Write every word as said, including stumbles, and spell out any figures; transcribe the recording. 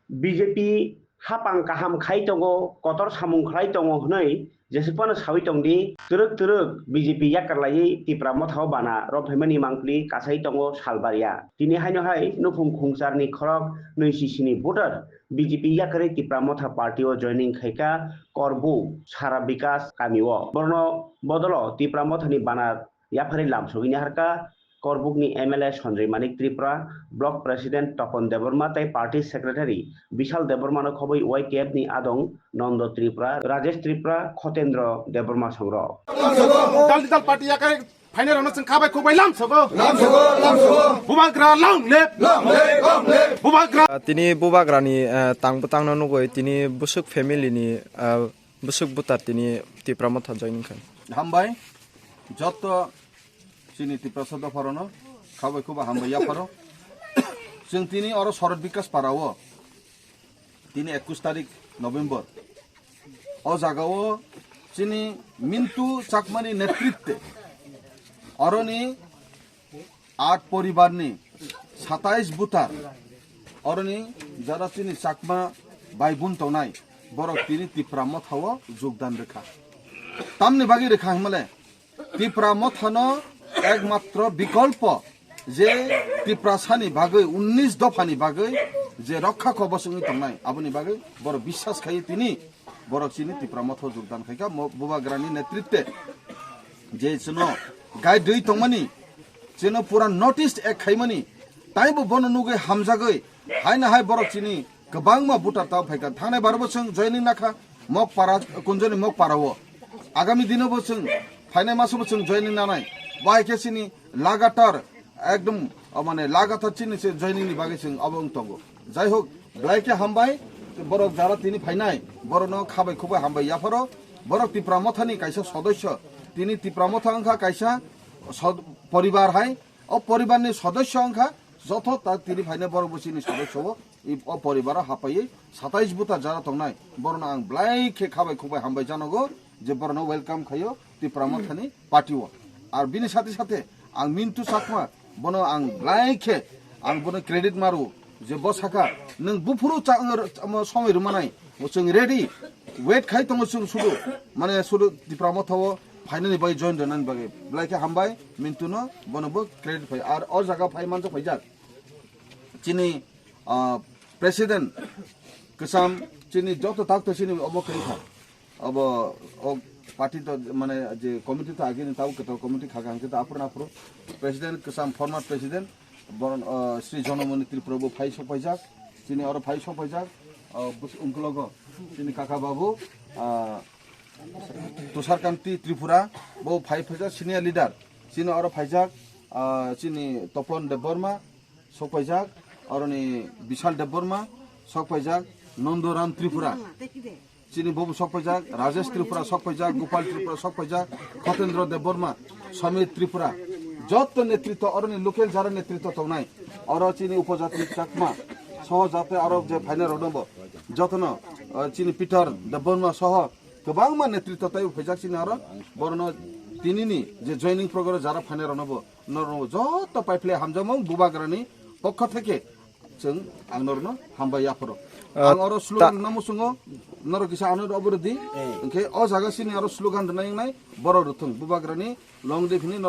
B J P hapang kaham khai tongo, kotor samung khlai tongo hwnwi jesuk phano saui tongdi, twrwk twrwk B J P yakar laiwi Tipra Motha o bana rw phaimani mangpili kasai tongo salbarya. Tini haino hai nukhung khungcharni khorok nwi sisini voter B J P yakarwi Tipra Motha party o joining khaikha Korbu Sara Bikas kami o. Borno bodolo Tipra Motha ni bana yapharwi lamsogwi naharkha Korbukni M L A Sanjoy Manik Tripura, Block President Topon Debbarma tei Party Secretary Bishal Debbarmano khobwi Y T F ni adong Nondo Tripura, Rajesh Tripura, Khotendro Debbarma songrok. Dal dal party yakarwi phainai rokno chwng khabai khukbai lamsogo. Lamsogo, lamsogo. Bubagra long live. Long live, long live. Bubagra. Tini bubagrani, eh, tang bwtangno nugwi tini bwswk family ni, eh, bwswk bwtar tini Tipra Motha joining kha. Hambai, joto chini Tiprasa dopharano khabai khuba hambai yapharo. Chwng tini oro Sorot Bikas Para o tini ekush tarik November. O jaga o chini Mintu Chakmani netritwe oroni aat poribarni satais butar oroni jara chini Chakma bai bun tongnai borok tini Tipra Motha o jogdan rwkha. Tamni bagwi rwkha hwnmale Tipra Mothano ekmatro bikolpo je Tiprasani bagwi unnish dophani bagwi je rokha kobos wngwi tongnai, aboni bagwi borok biswas khai tini borok chini Tipra Motha o jogdan khaikha, mo-, bubagrani netritwe je chwngno guide rwi tongmani, chwngno pura notice ek khaimani, taibo bono nugwi hamjagwi haino hai borok chini kwbangma voter tao phaikha. Thangnai barbo chwng joining nakha Mokpara, Kunjoni Mokpara o. Agami dino bo chwng phainai maso bo chwng joining nanai. Bahai khe chini lagatar ekdom, o mane lagatar chini se joining ni bagwi chwng obo wng tongo. Jai hok, belai khe hambai, borok jara tini phainai, borokno khabai khukbai hambai yapharo. Borok Tipra Mothani kaisa sodosyo, tini Tipra Motha wngkha kaisa sod-, poribar hai. O poribarni sodosyo wngkha, joto ta tini phainai borok bo chini sodosyo o, i, o poribaro hapaiwi satais buta jara tongnai. Borokno ang belai khe khabai khukbai hambai janogo je borokno welcome khaio Tipra Mothani party o. Ar bini sathe sathe ang Mintu Chakma, bono ang belai khe ang bono credit maru je bo saka nwng buphuru cha-, omo somoi rwmanai, bo chwng ready, wait khai tongo chwng sudu, mane sudu Tipra Motha o phainani bagwi join rwnani bagwi. Belai khe hambai Mintuno, bono bo credit phai. Ar o jaga phai manjak phaijak chini, ah, president kwcham, chini joto takto chini obo khe kha. Obo o party to mane je committee to agini tabo kwtal committee kha kha hwnkhe to aphuru aphuru president kwcham former president boron, ah, Sri Jonamoni Tripura bo phai sok phaijak. Chini oro phai sok phaijak, ah, bus-, ungkologo chini kaka babu, ah, Tusharkanti Tripura bo phai phaijak senior leader. Chini oro phaijak, ah, chini Topon Debbarma sok phaijak, oroni Bishal Debbarma sok phaijak, Nandoram Tripura. Chini bobo sok phaijak, Rajesh Tripura sok phaijak, Gopal Tripura sok phaijak, Khotendro Debbarma, Samir Tripura. Joto netritwa oroni local jara netritwa tongnai. Oro chini upojati Chakma soho jate aro je phainai rok dongbo. Jotono, ah, chini Peter Debbarma soho kwbangma netritwa taibo phaijak chini aro, borokno tinini je joining program jara phainai rokno bo, norokno bo joto paiphlai hamjakmung bubagrani pokho theke chwng ang norokno hambai yapharo. Ah, ang oro ta- slogan no muchungo, norok kisa ano oro di, hwnkhe o jaga chini aro slogan rwnai wngnai borok rwthwng bubagrani long live hwnwi norok